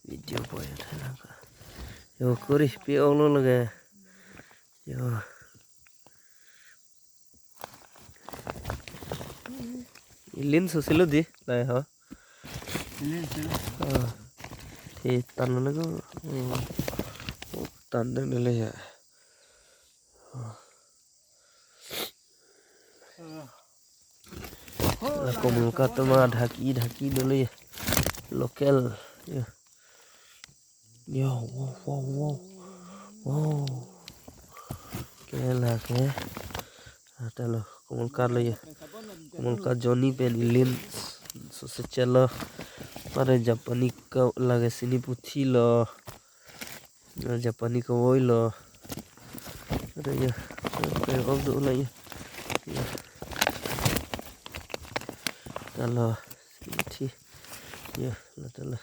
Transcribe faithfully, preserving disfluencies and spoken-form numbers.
Video boy thailang ka. Yo kuri pi ong lo lage. Yo. Ilin so silo di, lai ho. Ilin silo. Ah. Hi tan lo ko. Oh. Oh, tan dang dele ya. Oh. La komulkat atum dhaki dhaki dolo ya. Local. Ya. Yo, wow, wow, wow. Wow. Ke lake. Ata lo komulkat lo ya. Komulkat joni pen ilin so se chelo. Mare Japani ka lake sini puthi lo. Japani kavoi lo. Ada ya. Ada ya, om do la ya. Ya. Ata lo. Sini thi. Ya, la ata lo.